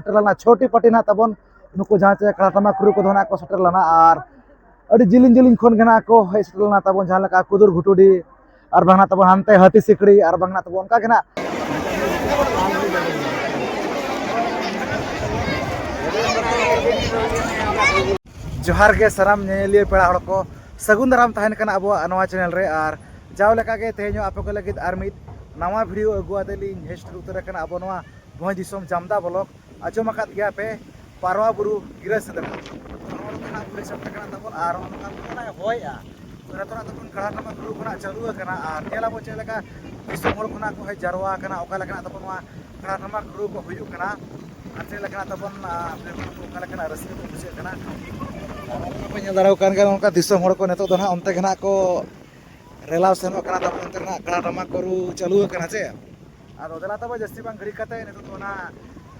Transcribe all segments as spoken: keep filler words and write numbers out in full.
ᱥᱮᱴᱮᱨ ᱞᱮᱱᱟ, ᱪᱷᱚᱴᱤ ᱯᱟᱨᱴᱤ ᱱᱟᱦᱟᱜ ᱛᱟᱵᱚᱱ ᱱᱩᱠᱩ ᱡᱟᱦᱟᱸ ᱪᱮ ᱠᱟᱲᱟ ᱴᱟᱢᱟᱠ ᱨᱩ ᱠᱚᱫᱚ ᱱᱟᱦᱟᱜ ᱠᱚ ᱥᱮᱴᱮᱨ ᱞᱮᱱᱟ᱾ ᱟᱨ ᱟᱹᱰᱤ ᱡᱤᱞᱤᱧ ᱡᱤᱞᱤᱧ ᱠᱷᱚᱱ ᱜᱮ ᱱᱟᱦᱟᱜ ᱠᱚ ᱦᱮᱡ ᱥᱮᱴᱮᱨ ᱞᱮᱱᱟ ᱛᱟᱵᱚᱱ, ᱡᱟᱦᱟᱸ ᱞᱮᱠᱟ ᱠᱩᱫᱩᱨ ᱜᱷᱩᱴᱩᱰᱤ, ᱟᱨ ᱵᱟᱝ ᱱᱟᱦᱟᱜ ᱛᱟᱵᱚᱱ ᱦᱟᱱᱛᱮ ᱦᱟᱹᱛᱤ ᱥᱤᱠᱲᱤ, ᱟᱨ ᱵᱟᱝ ᱱᱟᱦᱟᱜ ᱛᱟᱵᱚᱱ ᱚᱱᱠᱟ ᱜᱮ ᱱᱟᱦᱟᱜ᱾ ᱡᱚᱦᱟᱨ ᱜᱮ ᱥᱟᱱᱟᱢ ᱧᱮᱧᱮᱞᱤᱭᱟᱹ ᱯᱮᱲᱟ ᱦᱚᱲ ᱠᱚ, ᱥᱟᱹᱜᱩᱱ ᱫᱟᱨᱟᱢ ᱛᱟᱦᱮᱱ ᱠᱟᱱᱟ ᱟᱵᱚᱣᱟᱜ ᱱᱚᱣᱟ ᱪᱮᱱᱮᱞ ᱨᱮ᱾ ᱟᱨ ᱡᱟᱣ ᱞᱮᱠᱟᱜᱮ ᱛᱮᱦᱮᱧ ᱦᱚᱸ ᱟᱯᱮ ᱠᱚ ᱞᱟᱹᱜᱤᱫ ᱟᱨ ᱢᱤᱫ ᱱᱟᱣᱟ ᱵᱷᱤᱰᱤᱭᱳ ᱟᱹᱜᱩ ᱟᱛᱮ ᱞᱤᱧ ᱦᱮᱡ ᱥᱮᱴᱮᱨ ᱩᱛᱟᱹᱨ ᱟᱠᱟᱱᱟ ᱟᱵᱚ ᱱᱚᱣᱟ ᱵᱷᱚᱸᱡᱽ ᱫᱤᱥᱚᱢ ᱡᱟᱢᱫᱟ ᱵᱞᱚᱠ᱾ ᱟᱸᱡᱚᱢ ᱟᱠᱟᱫ ᱜᱮᱭᱟ ᱯᱮ, ᱯᱟᱨᱣᱟ ᱵᱩᱨᱩ ᱜᱤᱨᱟᱹ ᱥᱮᱸᱫᱽᱨᱟ᱾ ᱱᱚᱜᱼᱚ ᱱᱚᱝᱠᱟ ᱱᱟᱜ ᱵᱩᱨᱩ ᱥᱮᱴᱮᱨ ᱠᱟᱱᱟ ᱛᱟᱵᱚᱱ ᱟᱨ ᱱᱚᱜᱼᱚ ᱱᱚᱝᱠᱟ ᱵᱩᱨᱩ ᱱᱟᱜ ᱦᱚᱭᱮᱜᱼᱟ᱾ ᱛᱚ ᱱᱤᱛᱚᱜ ᱱᱟᱜ ᱛᱟᱵᱚᱱ ᱠᱟᱲᱟ ᱴᱟᱢᱟᱠ ᱨᱩ ᱠᱚ ᱱᱟᱜ ᱪᱟᱹᱞᱩ ᱟᱠᱟᱱᱟ ᱟᱨ ᱧᱮᱞ ᱟᱵᱚ ᱪᱮᱫ ᱞᱮᱠᱟ ᱫᱤᱥᱚᱢ ᱦᱚᱲ ᱠᱚ ᱱᱟᱜ ᱠᱚ ᱦᱮᱡ ᱡᱟᱨᱣᱟ ᱟᱠᱟᱱᱟ, ᱚᱠᱟ ᱞᱮᱠᱟᱱᱟᱜ ᱛᱟᱵᱚᱱ ᱱᱚᱣᱟ ᱠᱟᱲᱟ ᱴᱟᱢᱟᱠ ᱨᱩ ᱠᱚ ᱦᱩᱭᱩᱜ ᱠᱟᱱᱟ ᱟᱨ ᱪᱮᱫ ᱞᱮᱠᱟᱱᱟᱜ ᱛᱟᱵᱚᱱ, ᱟᱸ, ᱚᱠᱟ ᱞᱮᱠᱟᱱᱟᱜ ᱨᱟᱹᱥᱠᱟᱹ ᱠᱚ ᱵᱩᱡᱷᱟᱹᱜ ᱠᱟᱱᱟ᱾ ᱟᱨ ᱱᱚᱜᱼᱚ ᱱᱚᱝᱠᱟ ᱯᱮ ᱧᱮᱞ ᱫᱟᱲᱮ ᱟᱠᱟᱱ ᱜᱮᱭᱟ, ᱱᱚᱝᱠᱟ ᱫᱤᱥᱚᱢ ᱦᱚᱲ ᱠᱚ ᱱᱤᱛᱚᱜ ᱫᱚ ᱱᱟᱜ ᱚᱱᱛᱮ ᱜᱮ ᱱᱟᱜ ᱠᱚ ᱨᱮᱞᱟᱣ ᱥᱮᱱᱚᱜ ᱠᱟᱱᱟ ᱛᱟᱵᱚᱱ, ᱚᱱᱛᱮ ᱨᱮ ᱱᱟᱜ ᱠᱟᱲᱟ ᱴᱟᱢᱟᱠ ᱠᱚ ᱨᱩ ᱪᱟᱹᱞᱩ ᱟᱠᱟᱱᱟ ᱪᱮ᱾ ᱟᱫᱚ ᱫᱮᱞᱟ ᱛᱚᱵᱮ ᱡᱟᱹᱥᱛᱤ ᱵᱟᱝ ᱜᱷᱟᱹᱲᱤ ᱠᱟᱛᱮ ᱱᱤᱛᱚᱜ ᱫᱚ ᱚᱱᱟ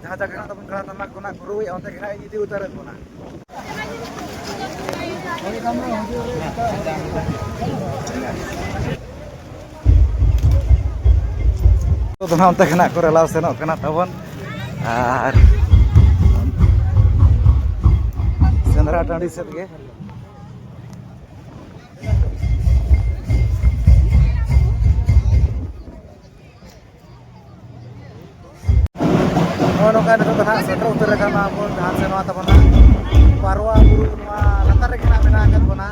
ᱡᱟᱦᱟᱸ ᱡᱟᱭᱜᱟ ᱨᱮᱱᱟᱜ ᱛᱟᱵᱚᱱ ᱠᱟᱲᱟ ᱴᱟᱢᱟᱠ ᱠᱚ ᱱᱟᱜ ᱠᱚ ᱨᱩᱭᱮᱫᱼᱟ, ᱚᱱᱛᱮ ᱜᱮ ᱱᱟᱜ ᱤᱧ ᱤᱫᱤ ᱩᱛᱟᱹᱨᱮᱫ ᱵᱚᱱᱟ᱾ ᱱᱤᱛᱚᱜ ᱫᱚ ᱱᱟᱜ ᱚᱱᱛᱮ ᱜᱮ ᱱᱟᱜ ᱠᱚ ᱨᱮᱞᱟᱣ ᱥᱮᱱᱚᱜ ᱠᱟᱱᱟ ᱛᱟᱵᱚᱱ, ᱟᱨ ᱥᱮᱸᱫᱽᱨᱟ ᱴᱟᱺᱰᱤ ᱥᱮᱫ ᱜᱮ᱾ ᱱᱚᱜᱼᱚ ᱱᱚᱝᱠᱟ ᱱᱤᱛᱚᱜ ᱫᱚ ᱱᱟᱦᱟᱜ ᱥᱮᱴᱮᱨ ᱩᱛᱟᱹᱨ ᱟᱠᱟᱱᱟ ᱵᱚᱱ ᱡᱟᱦᱟᱸ ᱥᱮ ᱱᱚᱣᱟ ᱛᱟᱵᱚᱱ ᱱᱟᱦᱟᱜ ᱯᱟᱨᱣᱟ ᱵᱩᱨᱩ ᱱᱚᱣᱟ ᱞᱟᱛᱟᱨ ᱨᱮᱜᱮ ᱱᱟᱦᱟᱜ ᱢᱮᱱᱟᱜ ᱟᱠᱟᱫ ᱵᱚᱱᱟ᱾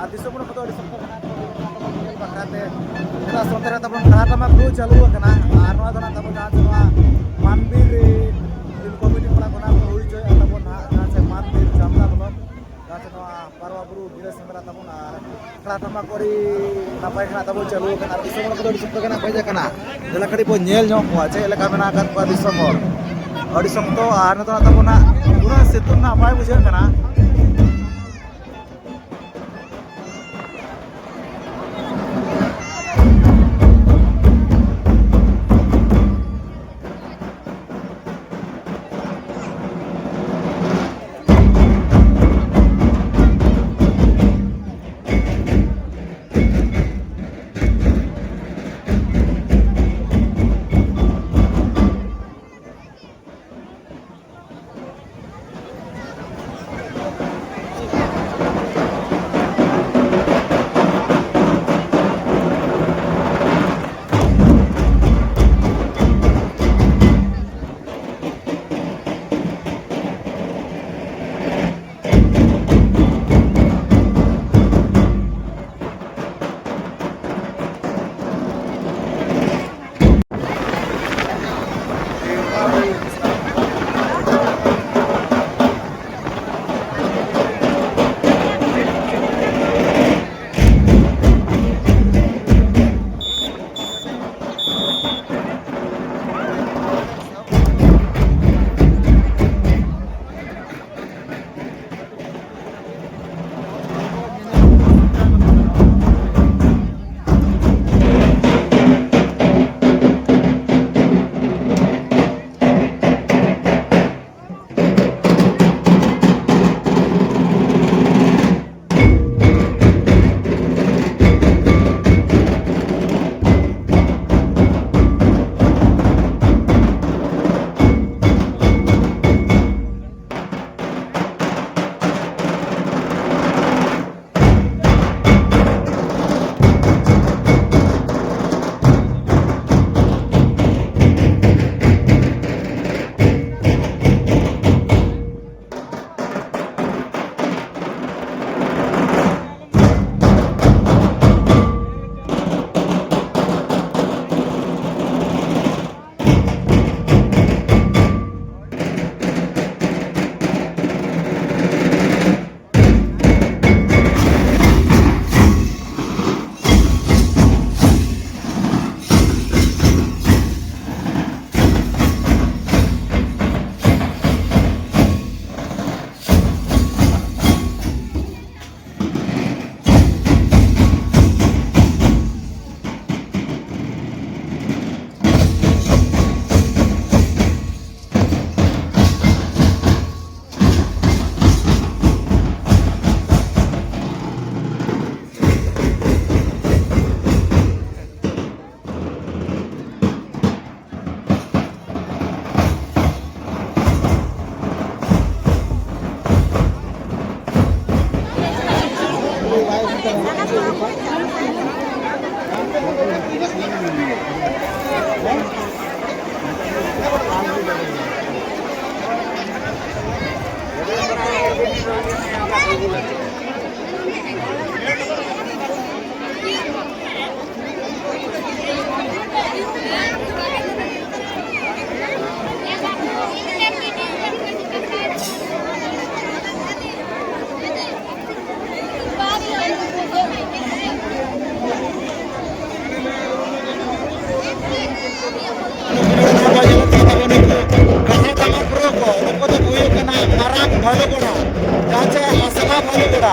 ᱟᱨ ᱫᱤᱥᱚᱢ ᱦᱚᱲ ᱠᱚᱫᱚ ᱟᱹᱰᱤ ᱥᱚᱠᱛᱚ ᱢᱮᱱᱟᱜ ᱠᱚᱣᱟ ᱵᱟᱠᱷᱨᱟ ᱛᱮ, ᱪᱮᱫᱟᱜ ᱥᱮ ᱚᱱᱛᱮ ᱨᱮ ᱛᱟᱵᱚᱱ ᱠᱟᱲᱟ ᱴᱟᱢᱟᱠ ᱨᱩ ᱪᱟᱹᱞᱩ ᱟᱠᱟᱱᱟ᱾ ᱟᱨ ᱱᱚᱣᱟ ᱫᱚ ᱱᱟᱦᱟᱜ ᱛᱟᱵᱚᱱ ᱡᱟᱦᱟᱸ ᱥᱮ ᱱᱚᱣᱟ ᱢᱟᱱᱵᱤᱨ ᱨᱮ ᱨᱤᱞ ᱠᱚᱢᱤᱴᱤ ᱠᱚᱲᱟ ᱠᱚ ᱱᱟᱦᱟᱜ ᱠᱚ ᱦᱩᱭ ᱦᱚᱪᱚᱭᱮᱫᱼᱟ ᱛᱟᱵᱚᱱ ᱱᱟᱦᱟᱜ ᱡᱟᱦᱟᱸ ᱥᱮ ᱢᱟᱱᱵᱤᱨ ᱡᱟᱢᱫᱟ ᱵᱞᱚᱠ, ᱡᱟᱦᱟᱸ ᱥᱮ ᱱᱚᱣᱟ ᱯᱟᱨᱣᱟ ᱵᱩᱨᱩ ᱜᱤᱨᱟᱹ ᱥᱮᱸᱫᱽᱨᱟ ᱛᱟᱵᱚᱱ᱾ ᱟᱨ ᱠᱟᱲᱟ ᱴᱟᱢᱟᱠ ᱠᱚ ᱟᱹᱰᱤ ᱱᱟᱯᱟᱭ ᱜᱮ ᱱᱟᱜ ᱛᱟᱵᱚᱱ ᱪᱟᱹᱞᱩ ᱟᱠᱟᱱᱟ᱾ ᱟᱨ ᱫᱤᱥᱚᱢ ᱦᱚᱲ ᱠᱚᱫᱚ ᱟᱹᱰᱤ ᱥᱚᱠᱛᱚ ᱜᱮ ᱱᱟᱜ ᱠᱚ ᱦᱮᱡ ᱟᱠᱟᱱᱟ᱾ ᱫᱮᱞᱟ ᱠᱟᱹᱴᱤᱡ ᱵᱚᱱ ᱧᱮᱞ ᱧᱚᱜ ᱠᱚᱣᱟ ᱪᱮᱫ ᱞᱮᱠᱟ ᱢᱮᱱᱟᱜ ᱟᱠᱟᱫ ᱠᱚᱣᱟ ᱫᱤᱥᱚᱢ ᱦᱚᱲ᱾ ᱟᱹᱰᱤ ᱥᱚᱠᱛᱚ ᱟᱨ ᱱᱤᱛᱚᱜ ᱱᱟᱜ ᱛᱟᱵᱚᱱ ᱱᱟᱜ ᱩᱱᱟᱹᱜ ᱥᱤᱛᱩᱝ ᱱᱟᱜ ᱵᱟᱭ ᱵᱩᱡᱷᱟᱹᱜ ᱠᱟᱱᱟ᱾ ᱠᱟᱛᱷᱟ ᱛᱟᱞᱟ ᱯᱩᱨᱟᱹ ᱠᱚ, ᱱᱩᱠᱩ ᱫᱚᱠᱚ ᱦᱩᱭᱩᱜ ᱠᱟᱱᱟ ᱢᱟᱨᱟᱝ ᱵᱷᱟᱞᱩᱜᱚᱲᱟ, ᱡᱟᱦᱟᱸ ᱪᱮ ᱟᱥᱲᱟ ᱵᱷᱟᱞᱩᱜᱚᱲᱟ᱾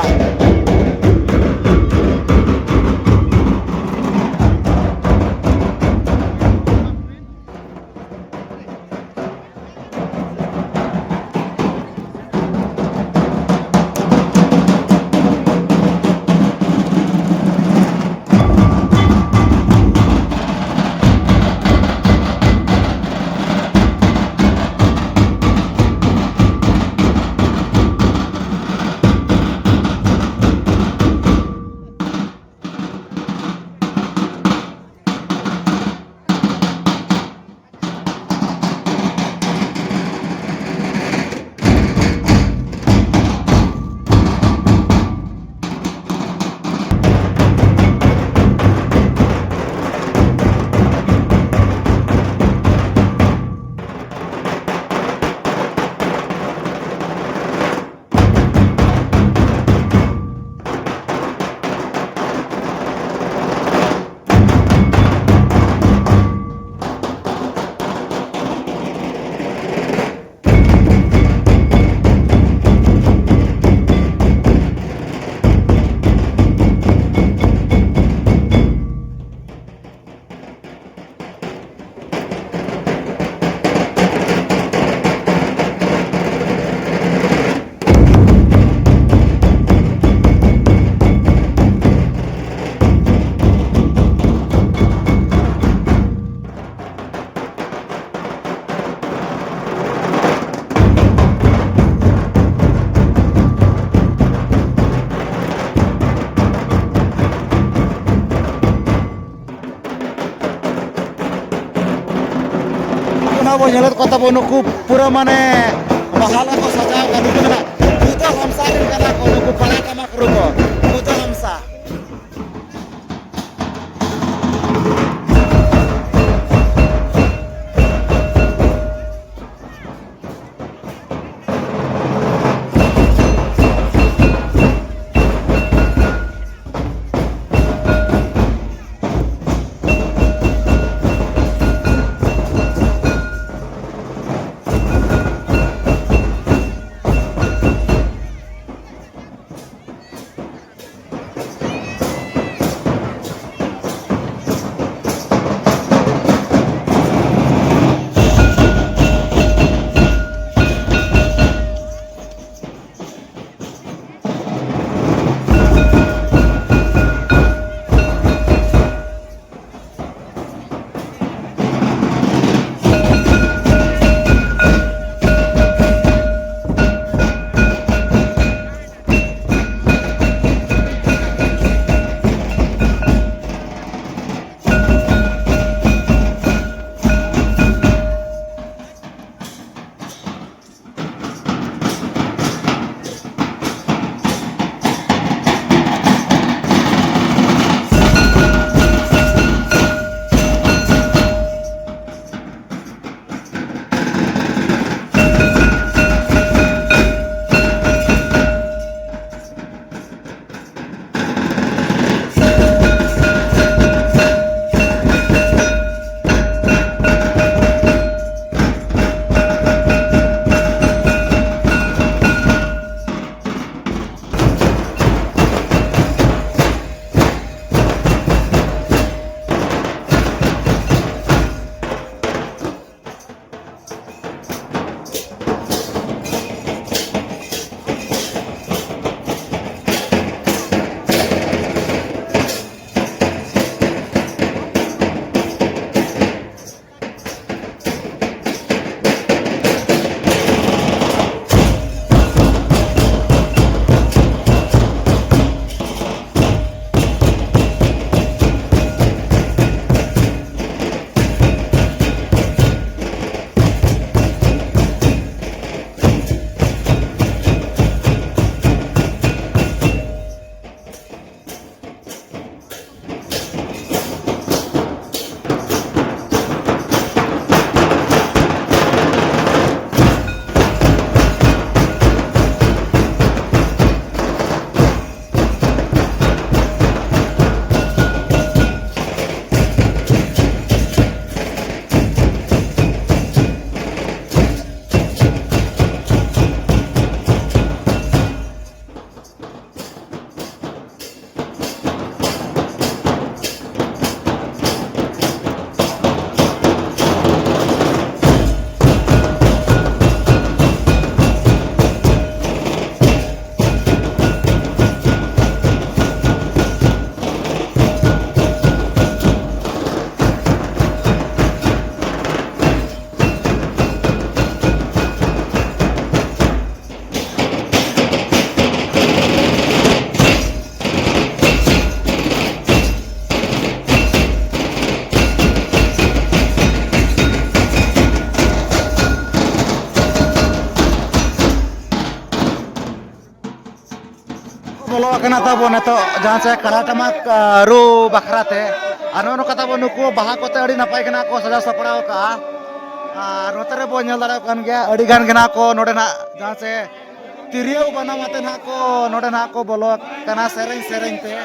ᱚᱱᱟ ᱵᱚ ᱧᱮᱞᱮᱫ ᱠᱚᱣᱟ ᱛᱟᱵᱚ, ᱱᱩᱠᱩ ᱯᱩᱨᱟᱹ ᱢᱟᱱᱮ ᱵᱟᱦᱟ ᱞᱮᱠᱟ ᱠᱚ ᱥᱟᱡᱟᱣ ᱠᱟᱜᱼᱟ᱾ ᱱᱩᱠᱩ ᱫᱚ ᱱᱟᱜ ᱡᱩᱫᱟᱹ ᱦᱚᱲ ᱦᱟᱢᱥᱟ ᱨᱮᱱ ᱠᱟᱱᱟ ᱠᱚ ᱱᱩᱠᱩ ᱯᱟᱲᱟ ᱴᱟᱢᱟᱠ ᱨᱩ ᱠᱚ, ᱱᱩᱠᱩ ᱫᱚ ᱦᱟᱢᱥᱟ᱾ ᱵᱚᱞᱚ ᱟᱠᱟᱱᱟ ᱛᱟᱵᱚ ᱱᱤᱛᱚᱜ ᱡᱟᱦᱟᱸ ᱪᱮ ᱠᱟᱲᱟ ᱴᱟᱢᱟᱠ, ᱟ, ᱨᱩ ᱵᱟᱠᱷᱨᱟ ᱛᱮ᱾ ᱟᱨ ᱱᱚᱜᱼᱚ ᱱᱚᱝᱠᱟ ᱛᱟᱵᱚ ᱱᱩᱠᱩ ᱵᱟᱦᱟ ᱠᱚᱛᱮ ᱟᱹᱰᱤ ᱱᱟᱯᱟᱭ ᱜᱮ ᱱᱟᱜ ᱠᱚ ᱥᱟᱡᱟᱣ ᱥᱟᱯᱲᱟᱣ ᱟᱠᱟᱜᱼᱟ᱾ ᱟᱨ ᱱᱚᱛᱮ ᱨᱮᱵᱚ ᱧᱮᱞ ᱫᱟᱲᱮᱭᱟᱜ ᱠᱟᱱ ᱜᱮᱭᱟ, ᱟᱹᱰᱤ ᱜᱟᱱ ᱜᱮ ᱱᱟᱜ ᱠᱚ ᱱᱚᱰᱮ ᱱᱟᱜ ᱡᱟᱦᱟᱸ ᱪᱮ ᱛᱤᱨᱭᱳ ᱵᱟᱱᱟᱢ ᱟᱛᱮ ᱱᱟᱜ ᱠᱚ ᱱᱚᱰᱮ ᱱᱟᱜ ᱠᱚ ᱵᱚᱞᱚ ᱟᱠᱟᱱᱟ ᱥᱮᱨᱮᱧ ᱥᱮᱨᱮᱧ ᱛᱮ᱾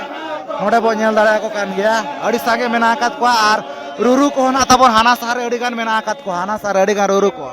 ᱱᱚᱰᱮ ᱵᱚ ᱧᱮᱞ ᱫᱟᱲᱮᱭᱟᱠᱚ ᱠᱟᱱ ᱜᱮᱭᱟ, ᱟᱹᱰᱤ ᱥᱟᱸᱜᱮ ᱢᱮᱱᱟᱜ ᱟᱠᱟᱫ ᱠᱚᱣᱟ᱾ ᱟᱨ ᱨᱩᱨᱩ ᱠᱚᱦᱚᱸ ᱱᱟᱜ ᱛᱟᱵᱚᱱ ᱦᱟᱱᱟ ᱥᱟᱦᱟ ᱨᱮ ᱟᱹᱰᱤ ᱜᱟᱱ ᱢᱮᱱᱟᱜ ᱟᱠᱟᱫ ᱠᱚᱣᱟ, ᱦᱟᱱᱟ ᱥᱟᱦᱟ ᱨᱮ ᱟᱹᱰᱤ ᱜᱟᱱ ᱨᱩᱨᱩ ᱠᱚ᱾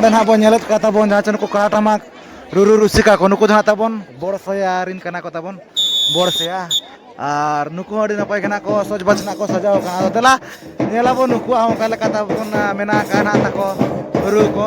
ᱱᱟᱦᱟᱜ ᱵᱚᱱ ᱧᱮᱞᱮᱫ ᱠᱚᱣᱟ ᱛᱟᱵᱚᱱ ᱡᱟᱦᱟᱸ ᱪᱮ ᱱᱩᱠᱩ ᱠᱟᱲᱟ ᱴᱟᱢᱟᱠ ᱨᱩᱨᱩ ᱨᱩᱥᱤᱠᱟ ᱠᱚ, ᱱᱩᱠᱩ ᱫᱚ ᱦᱟᱸᱜ ᱛᱟᱵᱚᱱ ᱵᱚᱲᱥᱮᱭᱟ ᱨᱤᱱ ᱠᱟᱱᱟ ᱠᱚ ᱛᱟᱵᱚᱱ, ᱵᱚᱲᱥᱮᱭᱟ᱾ ᱟᱨ ᱱᱩᱠᱩ ᱦᱚᱸ ᱟᱹᱰᱤ ᱱᱟᱯᱟᱭ ᱜᱮ ᱱᱟᱜ ᱠᱚ ᱥᱚᱡᱽ ᱵᱟᱡᱽ ᱱᱟᱜ ᱠᱚ ᱥᱟᱡᱟᱣ ᱠᱟᱱᱟ᱾ ᱟᱫᱚ ᱫᱮᱞᱟ ᱧᱮᱞᱟᱵᱚᱱ ᱱᱩᱠᱩᱣᱟᱜ ᱦᱚᱸ ᱚᱠᱟ ᱞᱮᱠᱟ ᱛᱟᱵᱚᱱ, ᱟ, ᱢᱮᱱᱟᱜ ᱟᱠᱟᱫ ᱱᱟᱜ ᱛᱟᱠᱚ ᱨᱩ ᱠᱚ᱾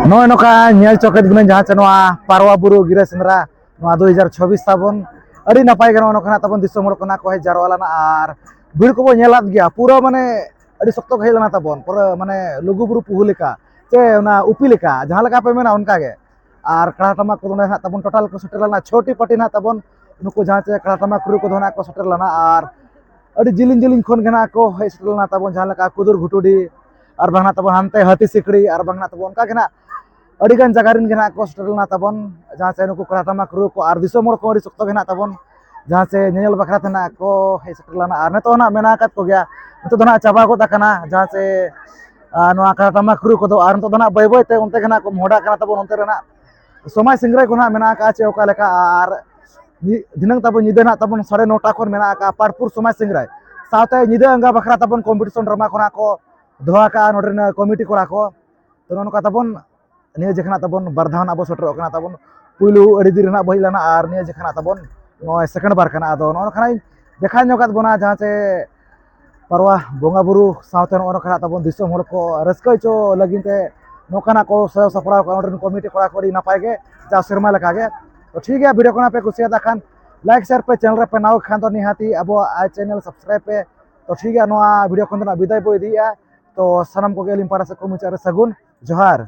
ᱱᱚᱜᱼᱚᱭ ᱱᱚᱝᱠᱟ ᱧᱮᱞ ᱪᱚ ᱠᱮᱫ ᱵᱚᱱᱟᱹᱧ ᱡᱟᱦᱟᱸ ᱪᱮ ᱱᱚᱣᱟ ᱯᱟᱨᱣᱟ ᱵᱩᱨᱩ ᱜᱤᱨᱟᱹ ᱥᱮᱸᱫᱽᱨᱟ ᱱᱚᱣᱟ ᱫᱩ ᱦᱟᱡᱟᱨ ᱪᱷᱚᱵᱵᱤᱥ ᱛᱟᱵᱚᱱ᱾ ᱟᱹᱰᱤ ᱱᱟᱯᱟᱭ ᱜᱮ ᱱᱚᱜᱼᱚᱭ ᱱᱚᱝᱠᱟ ᱱᱟᱜ ᱛᱟᱵᱚᱱ ᱫᱤᱥᱚᱢ ᱦᱚᱲ ᱠᱚ ᱱᱟᱜ ᱠᱚ ᱦᱮᱡ ᱡᱟᱨᱣᱟ ᱞᱮᱱᱟ ᱟᱨ ᱵᱷᱤᱲ ᱠᱚᱵᱚᱱ ᱧᱮᱞ ᱟᱫ ᱜᱮᱭᱟ᱾ ᱯᱩᱨᱟᱹ ᱢᱟᱱᱮ ᱟᱹᱰᱤ ᱥᱚᱠᱛᱚ ᱠᱚ ᱦᱮᱡ ᱞᱮᱱᱟ ᱛᱟᱵᱚᱱ, ᱯᱩᱨᱟᱹ ᱢᱟᱱᱮ ᱞᱩᱜᱩ ᱵᱩᱨᱩ ᱯᱩᱦᱩ ᱞᱮᱠᱟ ᱪᱮ ᱚᱱᱟ ᱩᱯᱤ ᱞᱮᱠᱟ ᱡᱟᱦᱟᱸ ᱞᱮᱠᱟ ᱯᱮ ᱢᱮᱱᱟ ᱚᱱᱠᱟ ᱜᱮ᱾ ᱟᱨ ᱠᱟᱲᱟ ᱴᱟᱢᱟᱠ ᱠᱚᱫᱚ ᱱᱚᱰᱮ ᱱᱟᱜ ᱛᱟᱵᱚᱱ ᱴᱳᱴᱟᱞ ᱠᱚ ᱥᱮᱴᱮᱨ ᱞᱮᱱᱟ, ᱪᱷᱚᱴᱤ ᱯᱟᱨᱴᱤ ᱱᱟᱜ ᱛᱟᱵᱚᱱ ᱱᱩᱠᱩ ᱡᱟᱦᱟᱸ ᱪᱮ ᱠᱟᱲᱟ ᱴᱟᱢᱟᱠ ᱨᱩ ᱠᱚᱫᱚ ᱱᱟᱜ ᱠᱚ ᱥᱮᱴᱮᱨ ᱞᱮᱱᱟ᱾ ᱟᱨ ᱟᱹᱰᱤ ᱡᱤᱞᱤᱧ ᱡᱤᱞᱤᱧ ᱠᱷᱚᱱ ᱜᱮ ᱱᱟᱜ ᱠᱚ ᱦᱮᱡ ᱥᱮᱴᱮᱨ ᱞᱮᱱᱟ ᱛᱟᱵᱚᱱ, ᱡᱟᱦᱟᱸ ᱞᱮᱠᱟ ᱠᱩᱫᱩᱨ ᱜᱷᱩᱴᱩᱰᱤ, ᱟᱨ ᱵᱟᱝ ᱱᱟᱜ ᱛᱟᱵᱚᱱ ᱦᱟᱱᱛᱮ ᱦᱟᱹᱛᱤ ᱥᱤᱠᱲᱤ, ᱟᱨ ᱵᱟᱝ ᱱᱟᱜ ᱛᱟᱵᱚᱱ ᱚᱱᱠᱟ ᱜᱮ ᱱᱟᱜ ᱟᱹᱰᱤ ᱜᱟᱱ ᱡᱟᱭᱜᱟ ᱨᱮᱱ ᱜᱮ ᱱᱟᱜ ᱠᱚ ᱥᱮᱴᱮᱨ ᱞᱮᱱᱟ ᱛᱟᱵᱚᱱ, ᱡᱟᱦᱟᱸ ᱪᱮ ᱱᱩᱠᱩ ᱠᱟᱲᱟ ᱴᱟᱢᱟᱠ ᱨᱩ ᱠᱚ ᱟᱨ ᱫᱤᱥᱚᱢ ᱦᱚᱲ ᱠᱚ ᱟᱹᱰᱤ ᱥᱚᱠᱛᱚ ᱜᱮ ᱱᱟᱜ ᱛᱟᱵᱚᱱ ᱡᱟᱦᱟᱸ ᱪᱮ ᱧᱮᱧᱮᱞ ᱵᱟᱠᱷᱨᱟ ᱛᱮ ᱱᱟᱜ ᱠᱚ ᱦᱮᱡ ᱥᱮᱴᱮᱨ ᱞᱮᱱᱟ᱾ ᱟᱨ ᱱᱤᱛᱚᱜ ᱦᱚᱸ ᱱᱟᱜ ᱢᱮᱱᱟᱜ ᱟᱠᱟᱫ ᱠᱚᱜᱮᱭᱟ, ᱱᱤᱛᱚᱜ ᱫᱚ ᱱᱟᱜ ᱪᱟᱵᱟ ᱜᱚᱫ ᱟᱠᱟᱱᱟ ᱡᱟᱦᱟᱸ ᱪᱮ ᱟᱨ ᱱᱚᱣᱟ ᱠᱟᱲᱟ ᱴᱟᱢᱟᱠ ᱨᱩ ᱠᱚᱫᱚ᱾ ᱟᱨ ᱱᱤᱛᱚᱜ ᱫᱚ ᱱᱟᱜ ᱵᱟᱹᱭ ᱵᱟᱹᱭ ᱛᱮ ᱚᱱᱛᱮ ᱜᱮ ᱱᱟᱜ ᱠᱚ ᱢᱚᱦᱰᱟᱜ ᱠᱟᱱᱟ ᱛᱟᱵᱚᱱ, ᱚᱱᱛᱮ ᱨᱮᱱᱟᱜ ᱥᱚᱢᱟᱡᱽ ᱥᱤᱝᱨᱟᱹᱭ ᱠᱚ ᱱᱟᱜ ᱢᱮᱱᱟᱜ ᱟᱠᱟᱫᱼᱟ ᱪᱮ ᱚᱠᱟ ᱞᱮᱠᱟ᱾ ᱟᱨ ᱧᱤ- ᱫᱷᱤᱱᱟᱹᱝ ᱛᱟᱵᱚᱱ ᱧᱤᱫᱟᱹ ᱱᱟᱜ ᱛᱟᱵᱚᱱ ᱥᱟᱲᱮ ᱱᱚᱴᱟ ᱠᱷᱚᱱ ᱢᱮᱱᱟᱜ ᱟᱠᱟᱫᱼᱟ ᱯᱟᱴᱯᱩᱨ ᱥᱚᱢᱟᱡᱽ ᱥᱤᱝᱨᱟᱹᱭ, ᱥᱟᱶᱛᱮ ᱧᱤᱫᱟᱹ ᱟᱸᱜᱟ ᱵᱟᱠᱷᱨᱟ ᱛᱟᱵᱚᱱ ᱠᱚᱢᱯᱤᱴᱤᱥᱚᱱ ᱰᱨᱟᱢᱟ ᱠᱚ ᱱᱟᱜ ᱠᱚ ᱫᱚᱦᱚ ᱟᱠᱟᱫᱼᱟ ᱱᱚᱰᱮ ᱨᱮᱱ ᱠᱚᱢᱤᱴᱤ ᱠᱚᱲᱟ ᱠᱚ᱾ ᱛᱚ ᱱᱚᱜᱼᱚ ᱱᱚᱝᱠᱟ ᱛᱟᱵᱚᱱ ᱱᱤᱭᱟᱹ ᱡᱮᱠᱷᱟ ᱱᱟᱜ ᱛᱟᱵᱚᱱ ᱵᱟᱨ ᱫᱷᱟᱣ ᱱᱟᱜ ᱵᱚ ᱥᱮᱴᱮᱨᱚᱜ ᱠᱟᱱᱟ ᱛᱟᱵᱚᱱ᱾ ᱯᱩᱭᱞᱩ ᱟᱹᱰᱤ ᱫᱤᱱ ᱨᱮ ᱱᱟᱜ ᱵᱚ ᱦᱮᱡ ᱞᱮᱱᱟ ᱟᱨ ᱱᱤᱭᱟᱹ ᱡᱮᱠᱷᱟ ᱱᱟᱜ ᱛᱟᱵᱚᱱ ᱱᱚᱜᱼᱚᱭ ᱥᱮᱠᱮᱱᱰ ᱵᱟᱨ ᱠᱟᱱᱟ᱾ ᱟᱫᱚ ᱱᱚᱜᱼᱚ ᱱᱚᱝᱠᱟ ᱱᱟᱜ ᱤᱧ ᱫᱮᱠᱷᱟᱣ ᱧᱚᱜ ᱟᱫ ᱵᱚᱱᱟ ᱡᱟᱦᱟᱸ ᱪᱮ ᱯᱟᱨᱣᱟ ᱵᱚᱸᱜᱟ ᱵᱩᱨᱩ ᱥᱟᱶᱛᱮ ᱱᱚᱜᱼᱚ ᱱᱚᱝᱠᱟ ᱱᱟᱜ ᱛᱟᱵᱚᱱ ᱫᱤᱥᱚᱢ ᱦᱚᱲ ᱠᱚ ᱨᱟᱹᱥᱠᱟᱹ ᱦᱚᱪᱚ ᱞᱟᱹᱜᱤᱫ ᱛᱮ ᱱᱚᱝᱠᱟ ᱱᱟᱜ ᱠᱚ ᱥᱟᱡᱟᱣ ᱥᱟᱯᱲᱟᱣ ᱠᱟᱜᱼᱟ ᱱᱚᱰᱮ ᱨᱮᱱ ᱠᱚᱢᱤᱴᱤ ᱠᱚᱲᱟ ᱠᱚ ᱟᱹᱰᱤ ᱱᱟᱯᱟᱭ ᱜᱮ ᱡᱟᱣ ᱥᱮᱨᱢᱟ ᱞᱮᱠᱟ ᱜᱮ᱾ ᱛᱚ ᱴᱷᱤᱠ ᱜᱮᱭᱟ, ᱵᱷᱤᱰᱤᱭᱳ ᱠᱚ ᱱᱟᱜ ᱯᱮ ᱠᱩᱥᱤᱭᱟᱫᱟ ᱠᱷᱟᱱ ᱞᱟᱭᱤᱠ ᱥᱮᱭᱟᱨ ᱯᱮ, ᱪᱮᱱᱮᱞ ᱨᱮ ᱯᱮ ᱱᱟᱣᱟ ᱠᱷᱟᱱ ᱫᱚ ᱱᱤᱦᱟᱹᱛᱤ ᱟᱵᱚᱣᱟᱜ ᱟᱭ ᱪᱮᱱᱮᱞ ᱥᱟᱵᱥᱠᱨᱟᱭᱤᱵ ᱯᱮ᱾ ᱛᱚ ᱴᱷᱤᱠ ᱜᱮᱭᱟ, ᱱᱚᱣᱟ ᱵᱷᱤᱰᱤᱭᱳ ᱠᱷᱚᱱ ᱫᱚ ᱱᱟᱜ ᱵᱤᱫᱟᱹᱭ ᱵᱚ ᱤᱫᱤᱭᱮᱫᱼᱟ᱾ ᱛᱚ ᱥᱟᱱᱟᱢ ᱠᱚᱜᱮ ᱟᱹᱞᱤᱧ ᱯᱟᱦᱴᱟ ᱥᱮᱫ ᱠᱷᱚᱱ ᱢᱩᱪᱟᱹᱫ ᱨᱮ ᱥᱟᱹᱜᱩᱱ ᱡᱚᱦᱟᱨ᱾